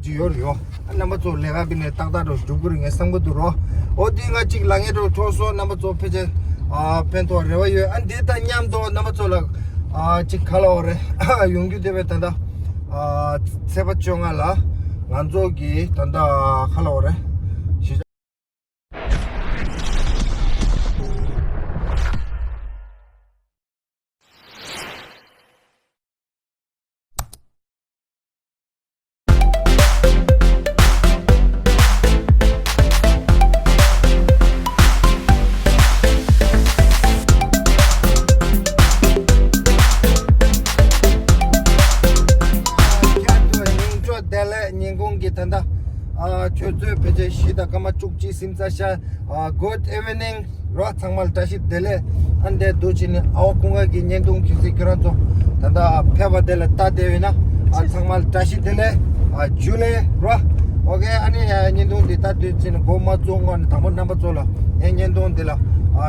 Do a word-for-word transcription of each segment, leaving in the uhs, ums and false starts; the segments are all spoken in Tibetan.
ཅིག་ཡོད་རེད་ཡོ། རྣམ་པ་ཚོ་ལས་ཀ་བི་ནས་ཏག་ཏག་འགྲོ་འགྲུབ་ཀྱི་རེད་ངས་བསམ་གྱི་འདུག་རོ། འོ་འདི་ང་གཅིག་ལ་ངས་འགྲོ་འཕྲོ་སོ་རྣམ་པ་ཚོ་ཕལ་ཆེར་ཨ་ཕན་ཐོགས་རེ་བ་ཡོད། ཨ་འདི་དང་མཉམ་དུ་རྣམ་པ་ཚོ་ལ་ཨ་གཅིག་ག་ལ་འོ་རེད་ཡོང་རྒྱུ་དེ་བས་ད་ལྟ་ཨ་ཚེས་པ་བཅོ་ལྔ་ལ་ང་ཚོ་གི་ད་ལྟ་ག་ལ་འོ་རེད་གཞིས་ཆགས། བདེ་ལེགས། ཉིན་གུང་གི་ད་ལྟ་ཨ་ཆུ་ཚོད་ཕལ་ཆེར་བཞི་དང་སྐར་མ་བཅུ་གཅིག་ཟིན་ཚར་ཤག་ཨ་good evening རོ། ཚང་མ་ལ་བཀྲ་ཤིས་བདེ་ལེགས། ཨ་འདས་འདུག་ཅི་ནི་ཨའོ་ཀུང་ག་གི་བརྙན་ཐུང་གི་སི་ཁྱོད་རང་ཚོ་ད་ལྟ་ཕེབས་པ་དེ་ལ་ལྟ་བསྡད་ཡོད་ན་ཨ་ཚང་མ་ལ་བཀྲ་ཤིས་བདེ་ལེགས། ཨ་ཇུ་ལེ་རོ། ཨོ་ཁེ། ཨ་ནི་ཨ་བརྙན་ཐུང་འདི་ལྟ་དུས་ཅི་ནི་འགོ་མ་བཙུགས་སྔོན་ནས་དང་པོ་རྣམ་པ་ཚོ་ལ་ངའི་བརྙན་ཐུང་འདི་ལ་ཨ་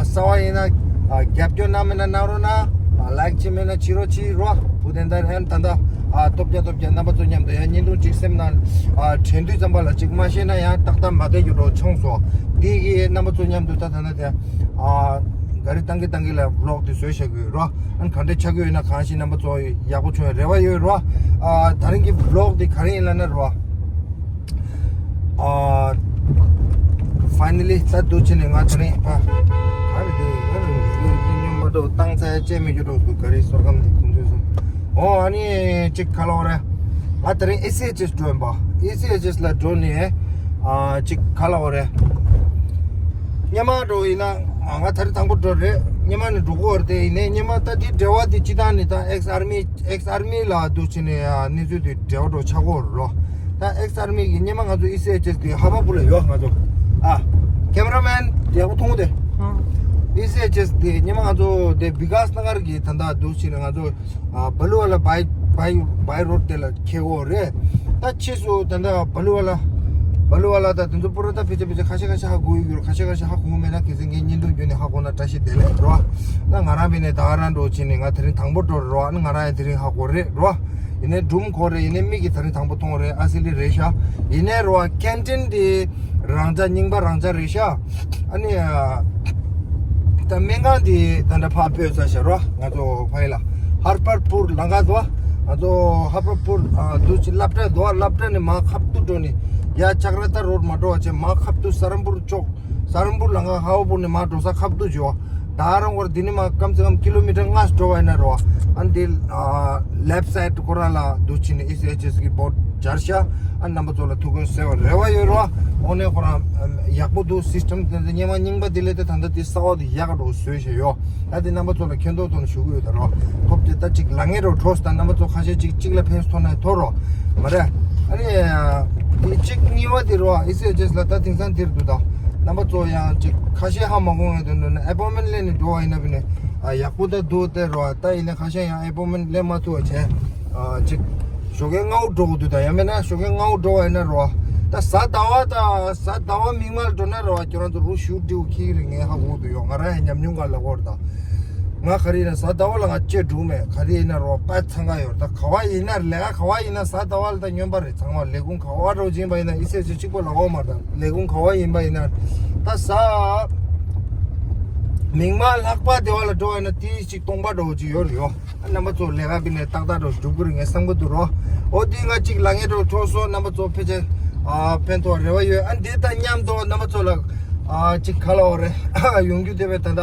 གསར་པ་ཡིན་ན་ཨ་རྒྱབ་སྐྱོར་གནང་མེད་ན་གནང་རོགས་གནང་། ཨ་ལའིཀ་བྱེད་མེད་ན་བྱེད་རོགས་བྱེད་རོ། བུ་དེ་འདྲ་ཨན་ད་ལྟ་ཨ་སྟོབས་རྒྱག་སྟོབས་རྒྱག་རྣམ་པ་ཚོ་མཉམ་དུ་ཡང་བརྙན་ཐུང་གཅིག་སེམས་ནང་ཨ་དྲན་དུས་ཙམ་པ་ལ་གཅིག་མ་ཤེས་ན་ཡང་ཏག་ཏག་མ་བསྡད་རྒྱུ་འགྲོ་ཆོང་སོ། འདི་གི་རྣམ་པ་ཚོ་མཉམ་དུ་ད་ད་ལྟ་དེ་ཨ་ག་རེ་བཏང་གི་བཏང་གི་ལ་བི་ལོག་དེ་བཟོས་བཞག་གི་ཡོད་རོ། ཨན་ག་འདྲ་ཆགས་ཀྱི་ཡོད་ན་གང་ཞིག་རྣམ་པ་ཚོ་ཡག་པོ་བྱུང་ཡོད་རེ་བ་ཡོད་རོ། ཨ་ད་རིང་གི་བི་ལོག་དེ་ག་རེ་ཡིན་ལབ་ན་རོ། ཨ་ཕའི་ནལ་ལི་ད་འདུག་ཅི་ནས་ང་ད་རིང་ཕ་ག་རེ་དེ་ག་རེ་ཉུང་ཉུང་མ་གཏོགས་བཏང་ཚར་ཅེས་མི་རྒྱུ་འགྲོ་འདུག་ག་རེ་བཟོ་སྐམ་དེ་ཁུང་ཚོས་སོང་། ཨོ་ཨ་ནི་གཅིག་ག་ལ་འོ་རེད། ང་ད་རིང་ཨེ་སི་ཨེཆ་ཨེས་འགྲོ་ཡིན་པ། ཨེ་སི་ཨེཆ་ཨེས་ལ་འགྲོ་ནས་ཨ་གཅིག་ག་ལ་འོ་རེད། སྙེ་མ་འགྲོ་ཡིན་ན་ང་ད་རིང་དང་པོ་འགྲོ་རེད། སྙེ་མ་ནས་འགྲོ་གི་ཡོད་རེད། དེ་ཡིན་ནའི་སྙེ་མ་ད་དེ་འབྲེལ་བ་དེ་སྤྱི་བཏང་ནས་ད་ཨེག་སི་ཨར་མི་ཨེག་སི་ཨར་མི་ལ་འདུག་ཅི་ནས་ཨ་གནས་ཚུལ་དེ་འབྲེལ་བ་འགྲོ་ཆགས་ཀྱི་ཡོད་རེད་རོ། ད་ཨེག་སི་ཨར་མི་གི་སྙེ་མ་ང་ཚོ་ཨེ་སི་ཨེཆ་ཨེས་གི་ཧ་བ་པུ་ལ་ཡོད་ང་ཚོ། ཨ་ཀེ་མ་ར་མེན་ཡག་པོ་མཐོང་གི་དེ། ཨེ་སི་ཨེཆ་ཨེས་དེ་སྙེ་མ་ང་ཚོ་དེ་བི་ཀ་ས་ན་གར་གི་ད་ད་འདུག་ཅི་ནས་ང་ཚོ་ཨ་བ་ལུ་བ་ལ་བའི་བའི་བའི་རོ་ཌི་དེ་ལ་ཁེལ་གོ་རེད། ད་ཕྱིས་སུ་ད་ད་བ་ལུ་བ་ལ་བ་ལུ་བ་ལ་ད་དེ་ཚོ་པུ་ར་ད་ཕེ་ཆ་ཕེ་ཆ་ཁ་ཤས་ཁ་ཤས་ཧ་གོ་ཡོད་ཀྱི་རེད། ཁ་ཤས་ཁ་ཤས་ཧ་གོ་མེད་ན་གལ་སྲིད་ངའི་བརྙན་ཐུང་བརྒྱུད་ནས་ཧ་གོ་ན་བཀྲ་ཤིས་བདེ་ལེགས་རོ། ན་ང་རང་བི་ནས་ད་ག་རང་འགྲོ་ཕྱིན་ནས་ང་དེ་རིང་དང་པོ་འགྲོ་རེད་རོ། ཨ་ནི་ང་རང་ཡང་དེ་རིང་ཧ་གོ་རེད་རོ། ཡིན་ནའི་སྒྲུང་གོ་རེད། ཡིན་ནའི་མིག་གིས་དེ་རིང་དང་པོ་མཐོང་རེད། ཨ་སི་ལི་རེད་ཤག་ཡིན་ནའི་རོ་ཀན་ཊིན་དེ་རང་འཇགས་རྙིང་པ་རང་འཇགས་རེད་ཤག་ཨ་ནི་ད་སྨན་ཁང་དེ་ད་འདྲ་ཕར་སྤོས་ཚར་ཤག་རོ། ང་ཚོ་ཕ་ཡི་ལ་ཧར་པར་པུར་ལང་ཀ་དོ། ང་ཚོ་ཧར་པར་པུར་དུ་ཅི་སློབ་གྲྭ་དོ། སློབ་གྲྭ་ནས་མར་ཁ་ཐུག་འགྲོ་ནས་ཡ་ཅག་ར་ཏ་རོ་ཌི་མ་འགྲོ་བ་བྱས་མར་ཁ་ཐུག་ས་རམ་པུར་ཅོག་ས་རམ་པུར་ལ་ང་ཧ་བ་པུར་ནས་མར་འགྲོ་ས་ཁ་ཐུག་བྱོས། ད་རང་བར་འདི་ནས་མར་ཀམ་སེ་ཀམ་ཀི་ལོ་མི་ཊར་ལྔ་འགྲོ་བ་ཡིན་ན་རོ། ཨ་འདི་ལེབ་སའིད་ཁོ་རང་ལ་འདུག་ཕྱིན་ནས་ཨེ་སི་ཨེཆ་ཨེས་གི་བོར་ཌི་སྦྱར་ཤག་ཨ་རྣམ་པ་ཚོ་ལ་ཐུགས་ཁུར་གསོས་པར་རེ་བ་ཡོད་རོ། འོ་ནས་ཁོ་རང་ཡག་པོ་འདུག་སིས་ཊམ་དེ་ཚོ་སྔོན་མ་རྙིང་པ་དེ་ལས་དེ་ད་ལྟ་དེ་གསར་པ་དེ་ཡག་ག་འགྲོ་བཟོས་བྱས་ཡོད། ད་དེ་རྣམ་པ་ཚོ་ལ་མཁྱེན་རྟོགས་ཐོག་ནས་ཞུ་གི་ཡོད་ད་རོ། ཁོབ་དེ་ད་ཅིག་ལ་ངེས་རོ་གྲོས་ད་རྣམ་པ་ཚོ་ཁ་ཤས་ཅིག་ཅིག་ལ་ཕན་ཐོགས་ན་ཐོགས་རོ། མ་རེད། ཨ་ནི་དེ་གཅིག་གཉིས་པ་དེ་རོ། ཨེ་སི་ཨེཆ་ཨེས་ལ་ད་དེང་སང་དེར་འདུག་ད་རྣམ་པ་ཚོ་ཡང་ཅིག་ཁ་ཤས་ཧ་མ་གོ་ངེས་དོན་དུ་ན་ཨེ་པོན་མེན་ཊི་ལེན་ནས་འགྲོ་བ་ཡིན་ན་བི་ནས་ཨ་ཡག་པོ་ད་འདུག་དེ་རོ། ད་ཡིན་ན་ཁ་ཤས་ཡང་ཨེ་པོན་མེན་ཊི་ལེན་མ་ཐུབ་པ་བྱས་ཨ་ཅིག་ཞོགས་ཀས་སྔ་པོ་འགྲོ་དགོས་འདུག་ད་ཡང་མིན་ན་ཞོགས་ཀས་སྔ་པོ་འགྲོ་བ་ཡིན་ན་རོ། ད་གཟའ་ཟླ་བ་ད་གཟའ་ཟླ་བ་མིག་དམར་འགྲོ་ན་རོ། ཁྱོད་རང་ཚོ་རུ་ཤུ་ཌིའུ་ཁྱི་རེ་ངས་ཧ་གོ་འདུག་ཡོད། ང་རང་ཡང་ཉམས་མྱོང་ག་ལ་གོ་རེད་ད། ང་ག་རེ་ཡིན་ན་གཟའ་ཟླ་བ་ལ་ང་ལྕེ་འགྲུབ་མེད། ག་རེ་ཡིན་ན་རོ་པ་ཚང་ག་ཡོད། ད་ག་བ་ཡིན་ན་ལས་ཀ་ག་བ་ཡིན་ན་གཟའ་ཟླ་བ་ལ་ད་སྨྱོན་པ་རེད། ཚང་མ་ལས་ཁུངས་ག་བ་འགྲོ་བཞིན་པ་ཡིན་ན་ཨི་སེ་ཅི་གཅིག་པོ་ལ་འོ་མ་ད་ལས་ཁུངས་ག་བ་ཡིན་པ་ཡིན་ན་ད་གཟའ་མིག་དམར་ལྷག་པ་དེ་བ་ལ་འགྲོ་བ་ཡིན་ན་དེ་གཅིག་སྟོང་པ་འགྲོ་གཅིག་ཡོད་རེད་ཡོད། རྣམ་པ་ཚོ་ལས་ཀ་བི་ནས་ཏག་ཏག་འགྲོ་འགྲུབ་ཀྱི་རེད་ངས་བསམ་གྱི་འདུག་རོ། འོ་དེ་ང་གཅིག་ལ་ངས་འགྲོ་གྲོགས་སོ་རྣམ་པ་ཚོ་ཕལ་ཆེར་ཨ་ཕན་ཐོགས་རེ་བ་ཡོད། ཨ་འདི་དང་མཉམ་དུ་རྣམ་པ་ཚོ་ལ་ཨ་གཅིག་ག་ལ་འོ་རེད་ཡོང་རྒྱུ་དེ་བས་ད་ལྟ་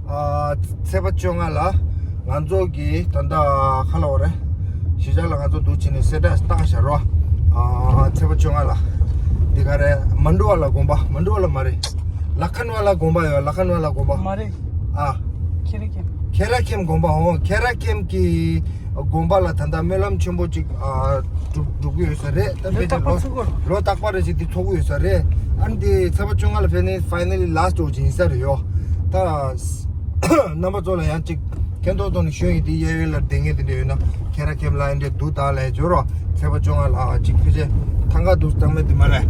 ཨ་ཚེས་པ་བཅོ་ལྔ་ལ་ང་ཚོ་གི་ད་ལྟ་ག་ལ་འོ་རེད་གཞིས་ཆགས་ལ་ང་ཚོ་འདུག་བྱས་ནས་གསལ་བསྒྲགས་བཏང་བཞག་རོ། ཨ་ཚེས་པ་བཅོ་ལྔ་ལ་འདི་ག་རེད་མན་ཌུ་ཝ་ལ་དགོན་པ་མན་ཌུ་ཝ་ལ་མ་རེད་ལ་ཁན་ཝ་ལ་དགོན་པ་ཡོད། ལ་ཁན་ཝ་ལ་དགོན་པ། མ་རེད། ཨ། ཁེ་ར་ཁེམ། ཁེ་ར་ཁེམ་དགོན་པ། འོ་ཁེ་ར་ཁེམ་གྱི་དགོན་པ་ལ་ད་ལྟ་སྨོན་ལམ་ཆེན་པོ་ཅིག་ཨ་སྒྲུབ་སྒྲུབ་ཀྱི་ཡོད་ས་རེད། ད་ལོ་ཕལ་ཆེར་རྟག་པར་ལོ་ཚོགས་ཀྱི་ལོ་རྟག་པར་རེ་ཞིག་འདི་ཚོགས་ཀྱི་ཡོད་ས་རེད། ཨ་ནི་འདི་ཚེས་པ་བཅོ་ལྔ་ལ་ཕེབས་ནས་ཕའི་ནལ་ལི་ལ་སི་ཊི་འོ་ཅིག་ཡིན་ས་རེད་ཡོ། ད་རྣམ་པ་ཚོ་ལ་ཡང་ཅིག་མཁྱེན་རྟོགས་ཐོག་ནས་ཞུ་ཡིན། དེ་གཡས་གཡོན་ལ་བསྡད་མཁན་དེ་འདྲ་ཡོད་ན་ཁེ་ར་ཁེམ་ལ་ཨེ་འདྲས་འདུག་ད་ལས་འཇོ་རོ། ཚེས་པ་བཅོ་ལྔ་ལ་ཅིག་ཕལ་ཆེར་ཐང་ག་འདུག་སྟངས་མེད་དེ་མ་རེད་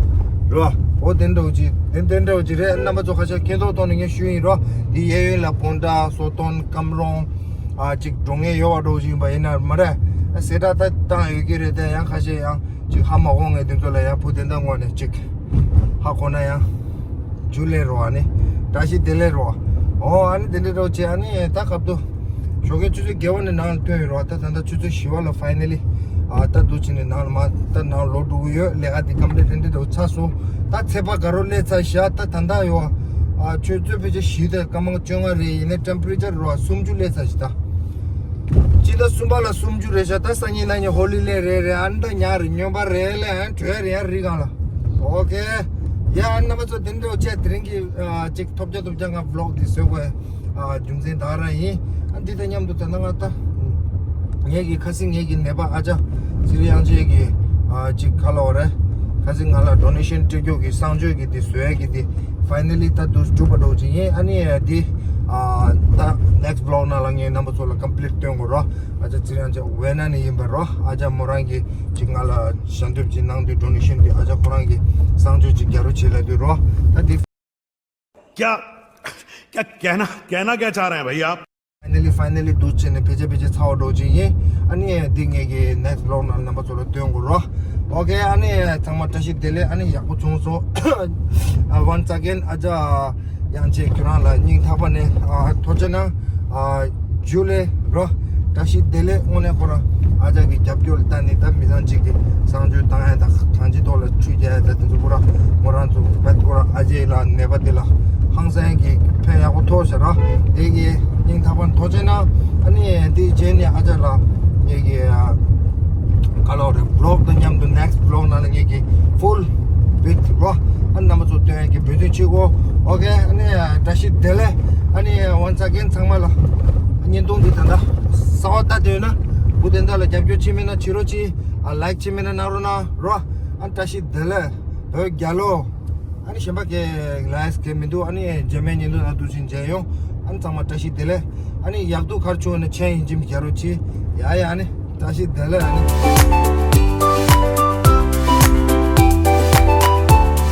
རོ། འོ་དེ་འདྲ་བོ་ཅིག་དེ་དེ་འདྲ་བོ་ཅིག་རེད། རྣམ་པ་ཚོ་ཁ་ཤས་མཁྱེན་རྟོགས་ཐོག་ནས་ངས་ཞུ་ཡིན་རོ། དེ་གཡས་གཡོན་ལ་བོན་ཊ་སོ་ཐོན་ཀམ་རོང་ཨ་ཅིག་འགྲོ་མཁན་ཡོད་པ་འདྲ་བོ་ཅིག་ཡིན་པ་ཡིན་ན་མ་རེད། གསལ་བསྒྲགས་ད་བཏང་ཡོད་ཀྱི་རེད། དེ་ཡང་ཁ་ཤས་ཡང་། ཅིག་ཧ་མ་གོ་ངས་དེ་ཚོ་ལ་ཡང་བུ་དེ་འདྲ་ངོ་ནས་ཅིག་ཧ་གོ་ན་ཡང་། ཇུ་ལེ་རོ་ཨ་ནི། བཀྲ་ཤིས་བདེ་ལེགས་རོ། ཨོ་ཨ་ནི་དེ་འདྲ་རོ་ཅེ་ཨ་ནི་ད་ཁབ་ཏུ། ཞོགས་ཀས་ཆུ་ཚོད་བརྒྱད་པ་ནས་ནང་ལ་ཐོན་ཡོད་རོ། ད་ད་ལྟ་ཆུ་ཚོད་བཞི་པ་ལ་ཕའི་ནལ་ལི། ཨ་ད་འདུག་ཅེ་ནས་ནང་ལ་མ་ད་ནང་ལོག་འགྲོ་གི་ཡོད། ལས་ཀ་དེ་ཀམ་པི་ལིཊ་དེ་འདྲ་རོ་ཚར་སོང་། ད་ཚེས་པ་ག་རོ་སླེབས་ཚར་ཤག་ད་ད་ད་ཡོད། ཨ་ཆུ་ཚོད་ཕལ་ཆེར་བཞི་དང་སྐར་མ་བཅོ་ལྔ་རེད། ཡིན་ནའི་ཊེམ་པ་རེ་ཅར་རོ་སུམ་ཅུ་སླེབས་ཚར་ཤག་ད། སྤྱི་ཟླ་གསུམ་པ་ལ་སུམ་ཅུ་རེད་ཤག་ད་སང་ཉིན་གནངས་ཉིན་ཧོ་ལི་ལེ་རེད་རེད། ཨ་ནི་ད་ཉག་རེད་སྨྱོན་པ་རེད་ལེ། ཨ་ནི་བྲོས་རེད་ཡ་རི་སྒང་ལ། ཨོ་ཁེ། ཡ་ཨ་ནི་རྣམ་པ་ཚོ་དེ་འདྲ་བྱས་དེ་རིང་གི་ཨ་ཅིག་ཐོབ་རྒྱ་ཐོབ་རྒྱ་ང་བི་ལོག་འདི་བཟོས་དགོས། ཨ་རྒྱུ་མཚན་ད་ག་རང་ཡིན། ཨ་འདི་དང་མཉམ་དུ་ད་ནང་ང་ད། ངེད་ཀྱི་ཁ་སང་ངེད་ཀྱི་ནད་པ་ཨ་ཅག་ཚེ་རིང་དབྱངས་ཅན་གྱི་ཨ་ཅིག་ག་ལབ་དགོས་རེད། ཁ་སང་ང་ལ་ཌོ་ནེ་ཤན་སྤྲད་རྒྱུ་གི་གསང་སྤྱོད་ཀྱི་འདི་བཟོ་ཡ་གི་འདི། ཕའི་ནལ་ལི་ད་དུ་གྲུབ་པ་འགྲོ་གི་ཡིན། ཨ་ནི་འདི་ཨ་ད་ནེག་སི་ཊི་བི་ལོག་ནང་ལ་ངས་རྣམ་པ་ཚོ་ལ་ཀམ་པི་ལིཊ་སྟོན་དགོས་རོ། ཨ་ཅག་ཚེ་རིང་ཨ་ཅག་ཝེ་ན་ནས་ཡིན་པ་རོ། ཨ་ཅག་མོ་རང་གིས་ཅིག་ང་ལ་ཞལ་འདེབས་ཅིག་གནང་དུས་ཌོ་ནེ་ཤན་འདི་ཨ་ཅག་ཁོ་རང་གིས་གསང་སྤྱོད་ཅིག་རྒྱག་རོགས་བྱེད་ལབ་དུས་རོ། ད་འདི། क्या क्या कहना कहना क्या चाह रहे हैं भैया आप? ཕའི་ནལ་ལི་ཕའི་ནལ་ལི་འདུག་བྱས་ནས་ཕལ་ཆེར་ཕལ་ཆེར་ཚར་བ་འགྲོ་གི་ཡིན། ཨ་ནི་འདི་ངེད་ཀྱི་ནེག་སི་ཊི་བི་ལོག་ནང་རྣམ་པ་ཚོ་ལ་སྟོན་དགོས་རོ། ཨོ་ཁེ། ཨ་ནི་ཚང་མ་བཀྲ་ཤིས་བདེ་ལེགས། ཨ་ནི་ཡག་པོ་བྱུང་སོང་། Once again ཨ་ཅག་དབྱངས་ཅན་ཁྱོད་རང་ལ་སྙིང་ཐག་པ་ནས་ཨ་ཐུགས་རྗེ་གནང་། ཨ་ཇུ་ལེ་རོ། བཀྲ་ཤིས་བདེ་ལེགས། དངོས་གནས་ཁོ་རང་ཨ་ཅག་གི་རྒྱབ་སྐྱོར་ལ་བལྟས་ནས་ད་མི་ཚང་གཅིག་གི་གསང་སྤྱོད་བཏང་ཡ་ད་གང་ཅི་ཐོག་ལ་ཆུ་རྒྱག་ཡ་ད་དེ་ཚོ་ཁོ་རང་ཁོ་རང་ཚོ་བད་ཁོ་རང་ཨ་ཅེ་ལ་ནད་པ་དེ་ལ་ཧང་སང་གི་ཕན་ཡག་པོ་ཐོགས་ཤག་ར། དེ་གི་སྙིང་ཐག་པ་ནས་ཐུགས་རྗེ་གནང་། ཨ་ནི་དེ་རྗེས་ནས་ཨ་ཅག་ལ་ངེད་ཀྱི་ག་ལབ་རེད། བི་ལོག་དང་མཉམ་དུ་ནེག་སི་ཊི་བི་ལོག་ནང་ལ་ངེད་ཀྱི་ཕུལ་བིད་རོ། ཨ་ནི་རྣམ་པ་ཚོ་སྟོན་ཡ་གི་འབད་བརྩོན་བྱེད་དགོས། ཨོ་ཁེ། ཨ་ནི་བཀྲ་ཤིས་བདེ་ལེགས། ཨ་ནི་once again ཚང་མ་ལ་བརྙན་ཐུང་འདི་ད་ལྟ་གསར་པ་ལྟ་འདོད་ན་བུ་དེ་འདྲ་ལ་རྒྱབ་སྐྱོར་བྱེད་མེད་ན་བྱེད་རོགས་གྱིས། ཨ་ལའིཀ་བྱེད་མེད་ན་གནང་རོགས་གནང་རོ། ཨ་ནི་བཀྲ་ཤིས་བདེ་ལེགས། བོད་རྒྱལ་ལོ། ཨ་ནི་གཞན་པ་གའི་ལའིཀ་གའི་མི་འདུག་ཨ་ནི་རྗེས་མའི་བརྙན་ཐུང་ནང་འདུག་ཕྱིན་མཇལ་ཡོང་། ཨ་ནི་ཚང་མ་བཀྲ་ཤིས་བདེ་ལེགས། ཨ་ནི་ཡག་སྡུག་ག་རེ་བྱུང་ན་མཆན་ཡིན་གཅིག་མིན་གཅིག་རྒྱག་རོགས་གྱིས། ཡ་ཡ་ཨ་ནི་བཀྲ་ཤིས་བདེ་ལེགས་ཨ་ནི།